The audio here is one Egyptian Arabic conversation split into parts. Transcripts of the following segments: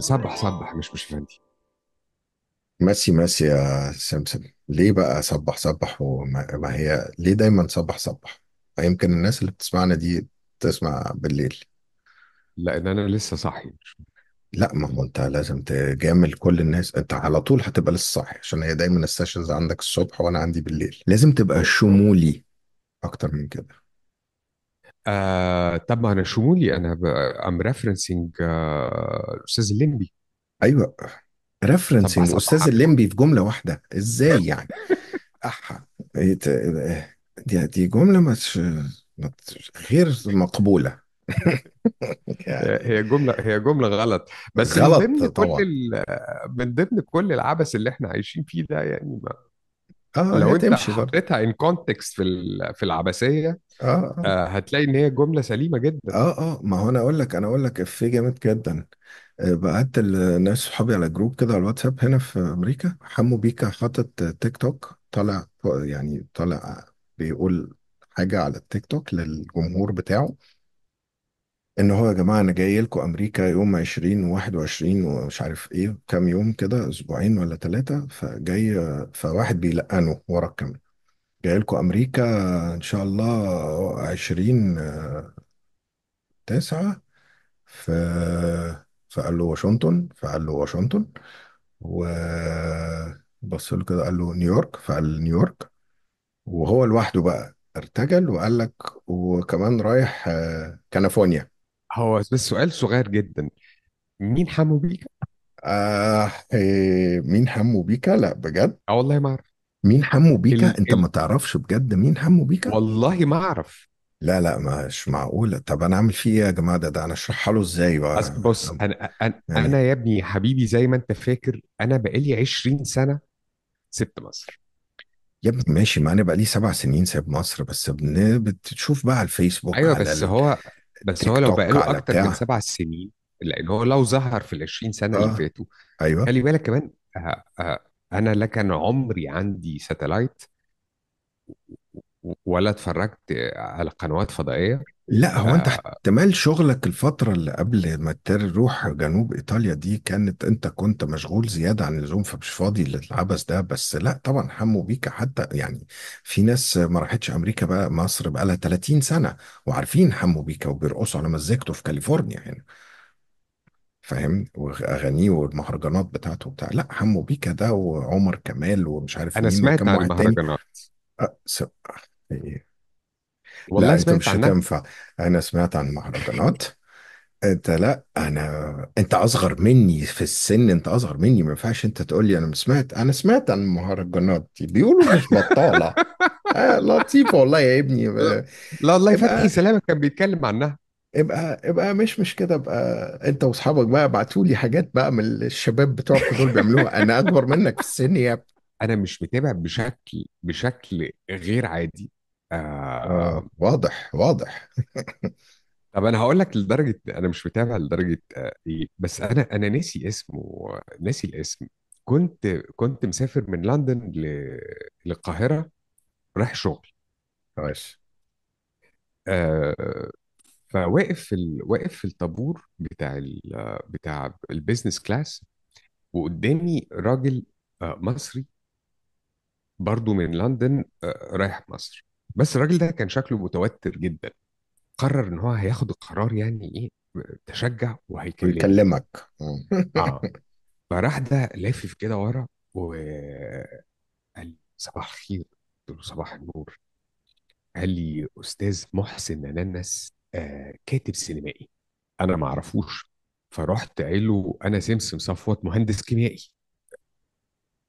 صبح صبح مش فندي. ماشي ماشي يا سمسم. ليه بقى صبح صبح؟ وما ما هي ليه دايما صبح صبح؟ يمكن الناس اللي بتسمعنا دي تسمع بالليل. لان انا لسه صاحي. لا، ما هو انت لازم تجامل كل الناس، انت على طول هتبقى لسه صاحي عشان هي دايما ال sessions عندك الصبح وانا عندي بالليل. لازم تبقى شمولي اكتر من كده. آه، طب ما انا شمولي، انا I'm referencing الاستاذ الليمبي. ايوه، صبح ريفرنسنج صبح استاذ عم. الليمبي في جملة واحدة ازاي يعني؟ احا، إيه دي جملة غير مقبولة يعني. هي جمله غلط، بس من غلط ضمن كل طبعا. من ضمن كل العبث اللي احنا عايشين فيه ده، يعني ما... اه، هي لو انت تمشي برضه. حطيتها in context في العبثيه، اه اه هتلاقي ان هي جملة سليمة جدا. اه اه، ما هو انا اقول لك افيه جامد جدا. بعت الناس صحابي على group كده على الواتساب هنا في امريكا، حمو بيكا حاطط تيك توك طالع، يعني طالع بيقول حاجة على التيك توك للجمهور بتاعه، ان هو يا جماعة انا جاي لكم امريكا يوم 20 و21 ومش عارف ايه كام يوم كده، اسبوعين ولا ثلاثه، فجاي. فواحد بيلقنه ورا الكاميرا: جاي لكم امريكا ان شاء الله 20 9، ف فقال له واشنطن، فقال له واشنطن، وبص له كده قال له نيويورك، فقال نيويورك. وهو لوحده بقى ارتجل وقال لك وكمان رايح كاليفورنيا. هو بس سؤال صغير جدا، مين حمو بيكا؟ إيه، مين حمو بيكا؟ لا بجد، اه والله ما اعرف. مين حمو بيكا؟ ال... انت ال... ما تعرفش بجد مين حمو بيكا؟ والله ما اعرف. لا لا، مش معقولة. طب انا اعمل فيه ايه يا جماعة؟ ده انا اشرحها له ازاي بقى؟ بص، انا انا يعني انا يا ابني حبيبي، زي ما انت فاكر، انا بقالي 20 سنة سبت مصر. يا ابني ماشي، ما انا بقى لي 7 سنين سايب مصر، بس بتشوف بقى على الفيسبوك، ايوه، على بس هو التيك لو توك، بقاله على اكتر من بتاع. 7 سنين، لان هو لو ظهر في ال 20 سنة اللي اه، فاتوا. ايوه. خلي بالك كمان، انا لا كان عمري عندي satellite ولا اتفرجت على قنوات فضائيه. لا هو انت آه، احتمال شغلك الفترة اللي قبل ما تروح جنوب ايطاليا دي كانت انت كنت مشغول زيادة عن اللزوم، فمش فاضي للعبث ده. بس لا طبعا حمو بيكا حتى يعني في ناس ما راحتش امريكا بقى مصر بقى لها 30 سنة وعارفين حمو بيكا وبيرقصوا على مزيكته في كاليفورنيا يعني، فاهم؟ واغانيه والمهرجانات بتاعته بتاع. لا حمو بيكا ده وعمر كمال ومش عارف انا مين سمعت وكم عن واحد تاني. المهرجانات، أه س... إيه. والله لا انت سمعت مش عنها. هتنفع. انا سمعت عن المهرجانات. انت لا انا انت اصغر مني في السن، انت اصغر مني، ما ينفعش انت تقول لي انا سمعت. انا سمعت عن المهرجانات دي، بيقولوا مش بطالة. آه لطيفة والله يا ابني. لا لا والله، فتحي ابقى سلامه كان بيتكلم عنها. ابقى مش كده، ابقى انت واصحابك بقى ابعتوا لي حاجات بقى من الشباب بتوعكم دول بيعملوها. انا اكبر منك في السن يا ابني. انا مش متابع بشكل غير عادي. اه آه. واضح واضح. طب انا هقول لك لدرجة انا مش متابع لدرجة ايه، بس انا ناسي اسمه، ناسي الاسم. كنت مسافر من لندن للقاهره، رايح شغل. كويس. آه فواقف واقف في الطابور بتاع البيزنس كلاس، وقدامي راجل مصري، برضو من لندن، رايح مصر. بس الراجل ده كان شكله متوتر جدا. قرر ان هو هياخد القرار، يعني ايه، تشجع وهيكلمني. ويكلمك. اه، فراح ده لافف كده ورا وقال لي صباح الخير. قلت له صباح النور. قال لي استاذ محسن ننس، كاتب سينمائي. انا ما اعرفوش. فرحت قايل له انا سمسم صفوت، مهندس كيميائي،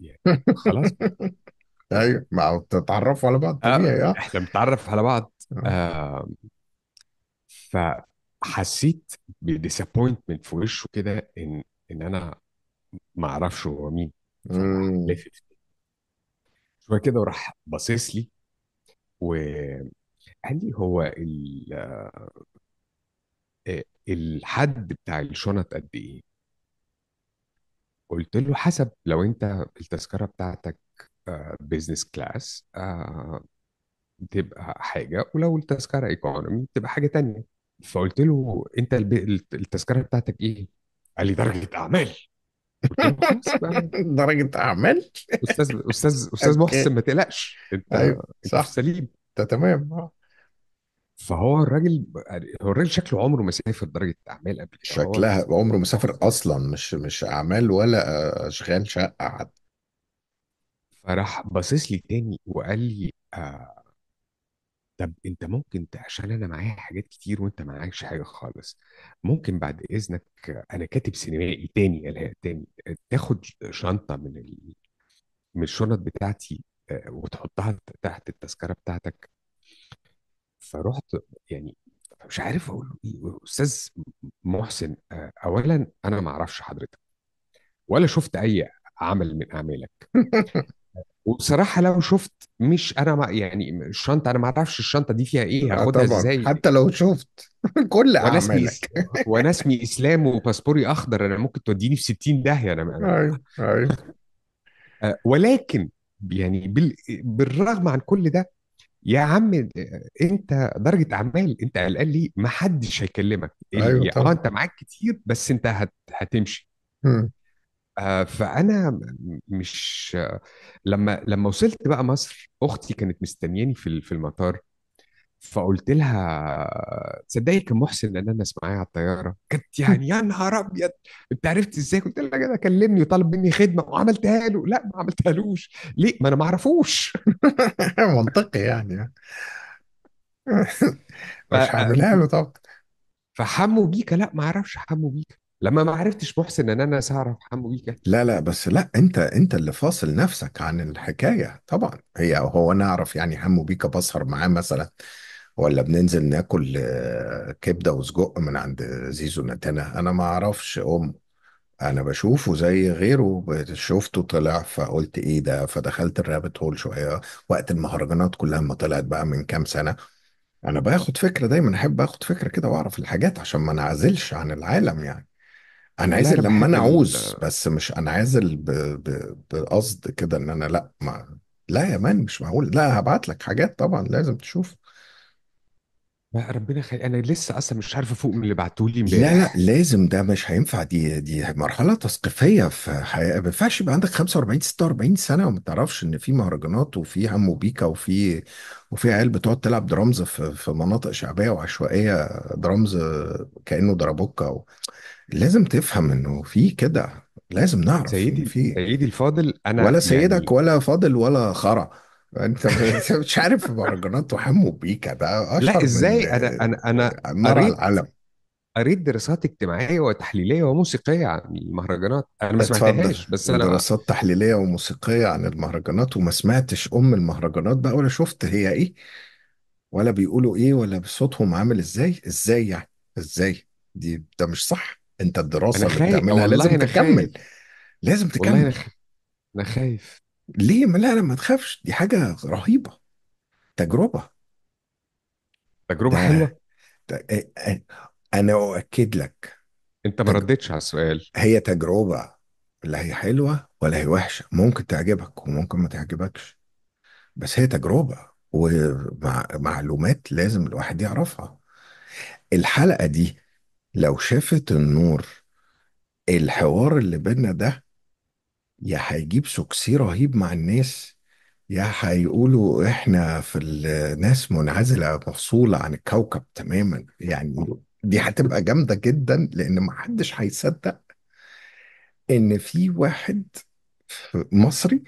يعني خلاص بقى. ايوه، ما بتتعرفوا على بعض طبيعي. اه احنا بنتعرف على بعض. آه. آه فحسيت ب disappointment في وشه كده، ان انا ما اعرفش هو مين. فراح مم. لافف شوية كده وراح باصص لي وقال لي هو الحد بتاع الشنط قد ايه؟ قلت له حسب، لو انت التذكرة بتاعتك business class بتبقى حاجه، ولو التذكرة economy بتبقى حاجة تانية. فقلت له انت التذكرة بتاعتك ايه؟ قال لي درجه اعمال. قلت له خلاص يبقى انا درجة اعمال. استاذ محسن، اوكي. ما تقلقش انت، ايوه انت في صح. السليم. ده تمام آه. فهو الراجل، هو الراجل شكله عمره ما سافر درجه اعمال قبل كده. هو شكلها عمره ما سافر محسن. اصلا، مش اعمال ولا اشغال شقة حتى. فراح باصص لي تاني وقال لي آه، طب انت ممكن عشان انا معايا حاجات كتير وانت معاكش حاجة خالص، ممكن بعد اذنك، انا كاتب سينمائي تاني، قالها تاني، تاخد شنطه من من الشنط بتاعتي، وتحطها تحت التذكرة بتاعتك. فرحت يعني مش عارف اقول له ايه. استاذ محسن، اولا انا ما اعرفش حضرتك ولا شفت اي عمل من اعمالك، وبصراحة لو شفت، مش انا ما يعني الشنطه، انا ما اعرفش الشنطة دي فيها ايه، اه هاخدها طبعا، ازاي؟ حتى لو شفت كل وانا اسمي اعمالك. وانا اسمي اسلام وباسبوري اخضر، انا ممكن توديني في 60 داهيه. انا ايوه ايوه. ولكن يعني بالرغم عن كل ده، يا عم، انت درجه اعمال، انت قلقان ليه؟ ما حدش هيكلمك ايوه اه طبعا. انت معاك كتير بس انت هتمشي. مم. فانا مش لما وصلت بقى مصر، اختي كانت مستنياني في في المطار. فقلت لها تصدقي كان محسن ان انا معايا على الطياره؟ كانت يعني يا نهار ابيض، انت عرفت ازاي؟ قلت لها كده كلمني وطلب مني خدمة وعملتها له. لا، ما عملتهالوش. ليه؟ ما انا ما اعرفوش. منطقي يعني. ف... مش هعملها له طبعا. فحمو بيكا، لا ما اعرفش حمو بيكا. لما ما عرفتش محسن ان انا اعرف حمو بيكا. لا لا، بس لا، انت اللي فاصل نفسك عن الحكاية طبعا. هي هو انا اعرف يعني حمو بيكا؟ بسهر معاه مثلا، ولا بننزل ناكل كبده وسجق من عند زيزو نتانا؟ انا ما اعرفش ام، انا بشوفه زي غيره، شفته طلع فقلت ايه ده، فدخلت ال rabbit hole شوية وقت المهرجانات كلها ما طلعت بقى من كام سنه. انا باخد فكرة دايما، احب اخد فكرة كده واعرف الحاجات عشان ما انعزلش عن العالم يعني. والله انعزل انا لما بحب انا عاوز، بس مش انعزل بقصد كده ان انا لا ما. لا يا man مش معقول، لا هبعت لك حاجات طبعا لازم تشوف. لا ربنا يخلي، انا لسه اصلا مش عارف افوق من اللي بعتولي لا لا امبارح. لازم، ده مش هينفع، دي مرحلة تثقيفية في حياة. ما ينفعش يبقى عندك 45 46 سنة وما تعرفش ان في مهرجانات وفي حمو بيكا وفي عيال بتقعد تلعب درامز في مناطق شعبية وعشوائية، درامز كأنه درابوكا لازم تفهم انه في كده، لازم نعرف ان سيدي في. سيدي الفاضل، انا ولا سيدك يعني ولا فاضل ولا خرع. انت مش عارف مهرجانات وحمو بيكا ده لا، اشهر من ازاي؟ انا النار على قريت، العلم. قريت دراسات اجتماعية وتحليليه وموسيقيه عن المهرجانات. انا ما اتفضل. سمعتهاش بس انا دراسات تحليلية وموسيقية عن المهرجانات، وما سمعتش أم المهرجانات بقى، ولا شفت هي إيه، ولا بيقولوا إيه، ولا بصوتهم عامل إزاي؟ إزاي يعني؟ إزاي؟ دي ده مش صح. أنت انا الدراسة اللي خايف، بتعملها والله لازم انا تكمل. خايف. لازم والله انا تكمل. انا خايف. ليه؟ ما لا لا، ما تخافش، دي حاجة رهيبة، تجربة. تجربه ده, حلوه. ده إيه- إيه، أنا أؤكد لك. انت ما تج... ردتش على السؤال. هي تجربة، لا هي حلوة ولا هي وحشة، ممكن تعجبك وممكن ما تعجبكش، بس هي تجربة ومعلومات لازم الواحد يعرفها. الحلقة دي لو شافت النور، الحوار اللي بينا ده، يا هيجيب سكسي رهيب مع الناس، يا هيقولوا احنا في الناس منعزلة مفصولة عن الكوكب تماما يعني. دي هتبقى جامدة جدا، لأن محدش هيصدق إن في واحد مصري،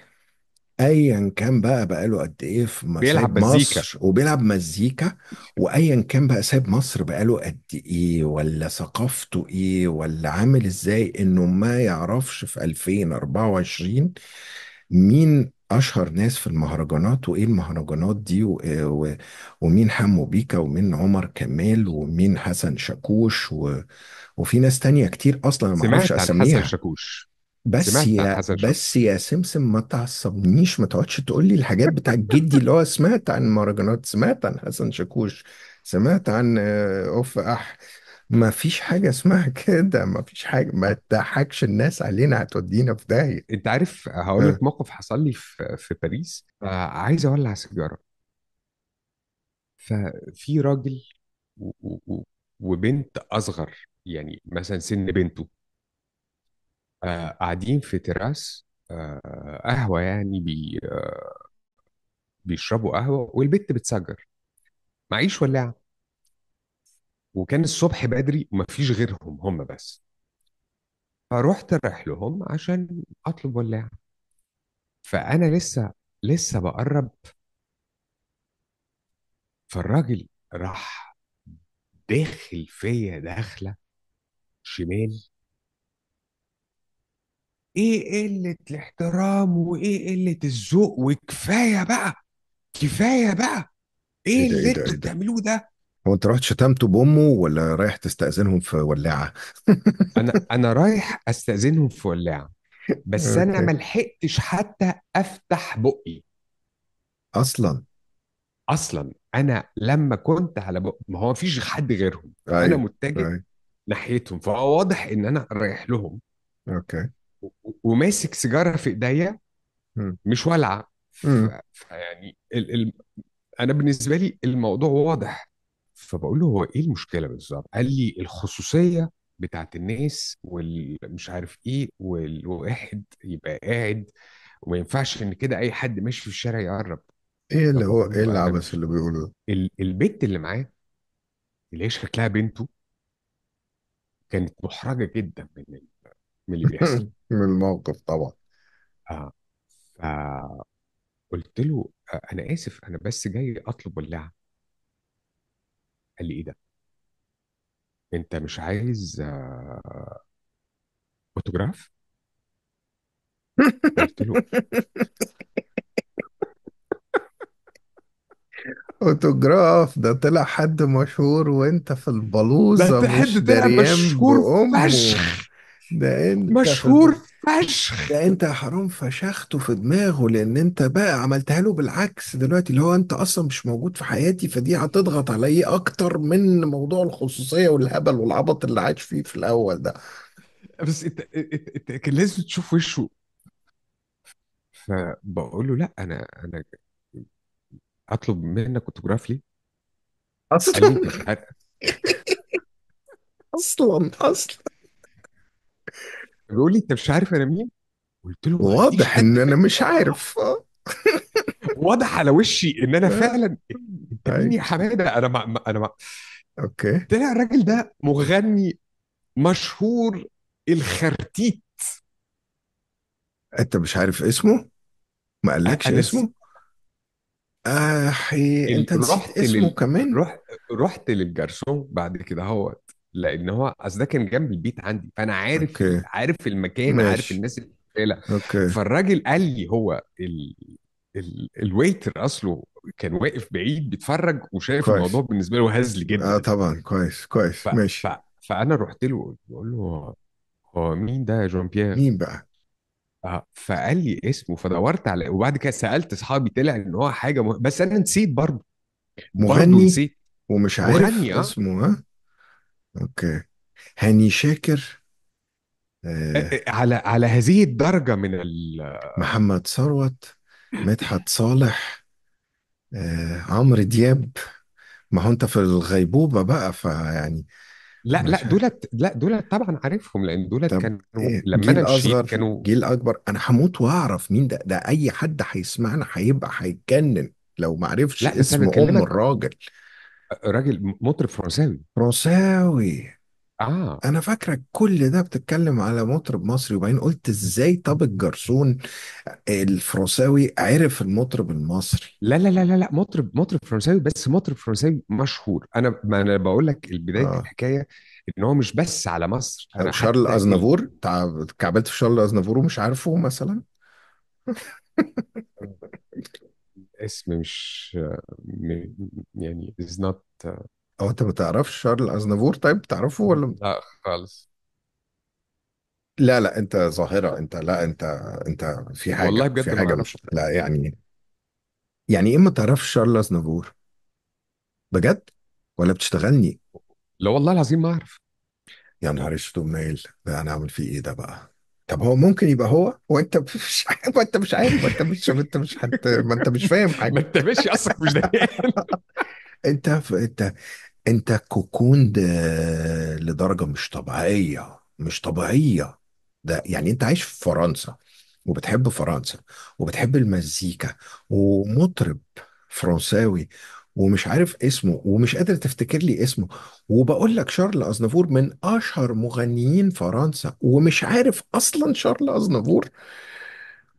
ايا كان بقى بقاله قد ايه في ما بيلعب سايب مزيكا. مصر وبيلعب مزيكا، وايا كان بقى سايب مصر بقاله قد ايه، ولا ثقافته ايه، ولا عامل ازاي، انه ما يعرفش في 2024 مين اشهر ناس في المهرجانات، وايه المهرجانات دي، و ومين حمو بيكا، ومين عمر كمال، ومين حسن شاكوش، وفي ناس تانية كتير اصلا انا ما اعرفش سمعت عن حسن اساميها. شاكوش. بس سمعت عن يا حسن بس شاكوش. يا سمسم، ما تعصبنيش، ما تقعدش تقول لي الحاجات بتاع جدي اللي هو سمعت عن مهرجانات، سمعت عن حسن شاكوش، سمعت عن اوف اح. ما فيش حاجة اسمها كده، ما فيش حاجة، ما تضحكش الناس علينا، هتودينا في داهية. انت عارف، هقول آه. لك موقف حصل لي في باريس. عايز اولع سيجاره. ففي راجل و و و وبنت اصغر، يعني مثلا سن بنته، قاعدين في تراس، قهوة يعني، بي بيشربوا قهوة والبت بتسجر، معيش ولاعه. وكان الصبح بدري ومفيش غيرهم هم بس. فروحت رايح لهم عشان اطلب ولاعه. فانا لسه بقرب، فالراجل راح داخل فيا داخله شمال. ايه قلة الاحترام وايه قلة الذوق، وكفاية بقى، كفاية بقى، ايه ايه ده، ايه اللي ده، انتوا ايه ده؟ بتعملوه ده؟ هو انت رحت شتمته بامه ولا رايح تستأذنهم في ولاعة؟ انا رايح استاذنهم في ولاعه، بس انا اوكي. ما لحقتش حتى افتح بقي. اصلا. اصلا انا لما كنت على بق، ما هو مفيش حد غيرهم، فانا ايوه. متجه ايوه. ناحيتهم، فهو واضح ان انا رايح لهم okay. وماسك سيجارة في ايديا، مم. مش والعه. مم. فيعني انا بالنسبة لي الموضوع واضح. فبقول له هو ايه المشكلة بالظبط؟ قال لي الخصوصية بتاعت الناس والمش عارف ايه، والواحد يبقى قاعد، وما ينفعش ان كده اي حد ماشي في الشارع يقرب. ايه اللي هو، فبقول ايه له انا العبث مش اللي بيقوله ده؟ البت اللي معاه، اللي هي شكلها بنته، كانت محرجه جدا من من اللي بيحصل. من الموقف طبعا. آه. فقلت له انا اسف، انا بس جاي اطلب ولاعه. قال لي ايه ده؟ انت مش عايز اوتوجراف؟ قلت له اوتوجراف؟ ده طلع حد مشهور وانت في ده البلوزة حد مش طلع دريان مشهور بأمه. فشخ، ده انت في مشهور فشخ. ده انت يا حرام فشخته في دماغه، لان انت بقى عملتها له بالعكس دلوقتي، اللي هو انت اصلا مش موجود في حياتي، فدي هتضغط عليا اكتر من موضوع الخصوصية والهبل والعبط اللي عايش فيه في الاول ده. بس انت كان لازم تشوف وشه. فبقول له لا، انا اطلب منك اوتوجراف ليه؟ قال اصلا. لي انت مش عارف. اصلا اصلا. بيقول لي انت مش عارف انا مين؟ قلت له ما عنديش واضح ادنى ان انا مش فكره. عارف. اه. واضح على وشي ان انا آه. فعلا، انت مين اي. يا حماده؟ انا ما انا ما. okay. طلع الراجل ده مغني مشهور، الخرتيت. انت مش عارف اسمه؟ ما قالكش انا اسمه؟ احي، انت نسيت رحت اسمه كمان. رحت رحت للجرسون بعد كده هو، لان هو اصل ده كان جنب البيت عندي، فانا عارف okay. عارف المكان، عارف ماشي. الناس اللي شغاله. okay. فالراجل قال لي هو ال waiter اصله كان واقف بعيد بيتفرج وشايف الموضوع كويس. بالنسبة له هزلي اه جدا. طبعا، كويس ف... كويس، ف... ماشي. فانا رحت له بقول له هو مين ده يا جون بيير؟ مين بقى؟ فقال لي اسمه، فدورت على، وبعد كده سالت اصحابي، طلع ان هو حاجة بس انا نسيت برضه، برضه مغني نسيت. ومش عارف مغني اه. اسمه؟ ها. okay. هاني شاكر؟ آه. على هذه الدرجة من محمد ثروت؟ مدحت صالح؟ آه. عمرو دياب؟ ما هو انت في الغيبوبة بقى فيعني. لا لا مش عارف. دولت، لا دولت طبعا عارفهم، لان دولت طب كانوا ايه، لما جيل انا مشيت اصغر كانوا. جيل اكبر؟ انا هموت واعرف مين ده. ده اي حد هيسمعنا هيبقى هيتجنن لو معرفش لا بس انا اسم ام بكلمك الراجل. راجل مطرب فرنساوي. فرنساوي. اه. انا فاكرك كل ده بتتكلم على مطرب مصري، وبعدين قلت ازاي طب الجرسون الفرنساوي عرف المطرب المصري. لا لا لا لا لا، مطرب فرنساوي، بس مطرب فرنساوي مشهور. انا ما انا بقول لك بداية اه. الحكاية ان هو مش بس على مصر، أو انا شارل حتى ازنافور، كعبلت في شارل ازنافور ومش عارفه مثلا؟ الاسم مش م- يعني is not. او انت ما تعرفش شارل ازنافور؟ طيب تعرفه ولا؟ لا خالص. لا لا، انت ظاهرة، انت لا، انت انت في والله حاجة، في بجد ما حاجة اعرف. مش لا يعني. يعني ايه ما تعرفش شارل ازنافور؟ بجد؟ ولا بتشتغلني؟ لا والله العظيم ما اعرف. يا نهار اسود ومنيل، ده انا اعمل فيه ايه ده بقى؟ طب هو ممكن يبقى هو، وانت مش عارف، وانت مش عارف، وانت مش، انت مش حت... ما انت مش فاهم ما حاجه. انت ماشي اصلك مش ضايقان. انت انت انت cocooned لدرجة مش طبيعيه، مش طبيعيه. ده يعني انت عايش في فرنسا، وبتحب فرنسا، وبتحب المزيكا، ومطرب فرنساوي، ومش عارف اسمه ومش قادر تفتكر لي اسمه. وبقول لك شارل أزنافور من أشهر مغنيين فرنسا، ومش عارف أصلا شارل أزنافور.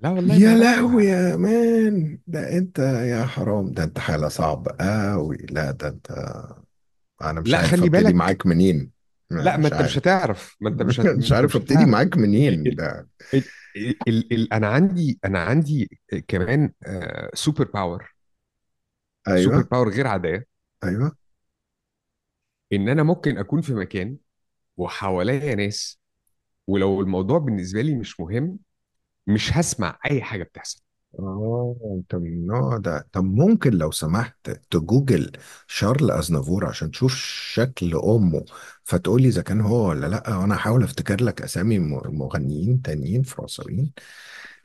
لا والله ما يا لهوي اعرفها. يا man، ده انت يا حرام، ده انت حالة صعبة قوي. لا ده انت، انا مش لا عارف خلي ابتدي بالك. معاك منين. لا ما مش انت مش عارف. هتعرف، ما انت مش مش انت عارف مش ابتدي هتعرف. معاك منين ال... ده. ال... انا عندي، انا عندي كمان super power. سوبر ايوه. power غير عاديه. ايوه. ان انا ممكن اكون في مكان وحواليا ناس، ولو الموضوع بالنسبة لي مش مهم مش هسمع اي حاجة بتحصل. اه، انت من النوع ده. طب ممكن لو سمحت تجوجل شارل ازنافور عشان تشوف شكل امه، فتقولي اذا كان هو ولا لا، وانا هحاول افتكر لك اسامي مغنيين تانيين فرنساويين.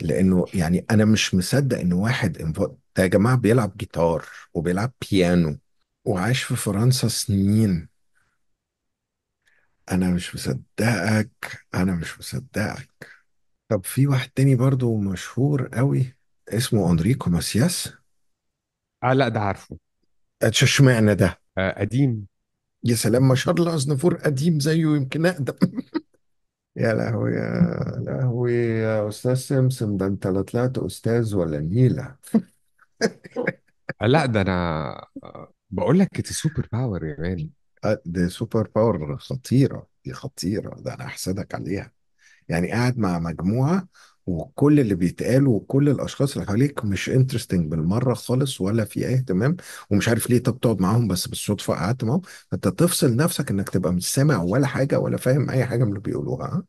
لانه يعني انا مش مصدق ان واحد ده يا جماعة بيلعب جيتار وبيلعب بيانو وعاش في فرنسا سنين. انا مش مصدقك، انا مش مصدقك. طب في واحد تاني برضو مشهور قوي، اسمه انريكو ماسياس. اه لا ده عارفه. اشمعنى ده؟ آه قديم. يا سلام، ما شاء الله، ازنافور قديم زيه، يمكن اقدم. يا لهوي يا لهوي يا استاذ سمسم، ده انت لا طلعت استاذ ولا نيلة. آه لا ده انا، بقول لك it's super power يا man. دي super power خطيرة، دي خطيرة، ده انا احسدك عليها. يعني قاعد مع مجموعة، وكل اللي بيتقال وكل الاشخاص اللي حواليك مش interesting بالمرة خالص، ولا في اي اهتمام، ومش عارف ليه طب تقعد معاهم، بس بالصدفة قعدت معاهم، فانت تفصل نفسك انك تبقى مش سامع ولا حاجة ولا فاهم اي حاجة من اللي بيقولوها، ها؟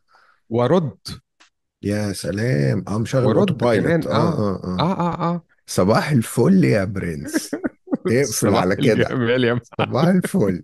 وارد. يا سلام، اه مشغل اوتو وارد بايلوت. كمان اه اه. اه اه اه. اه اه. صباح الفل يا برنس. اقفل صباح على كده. الجمال يا صباح الفل.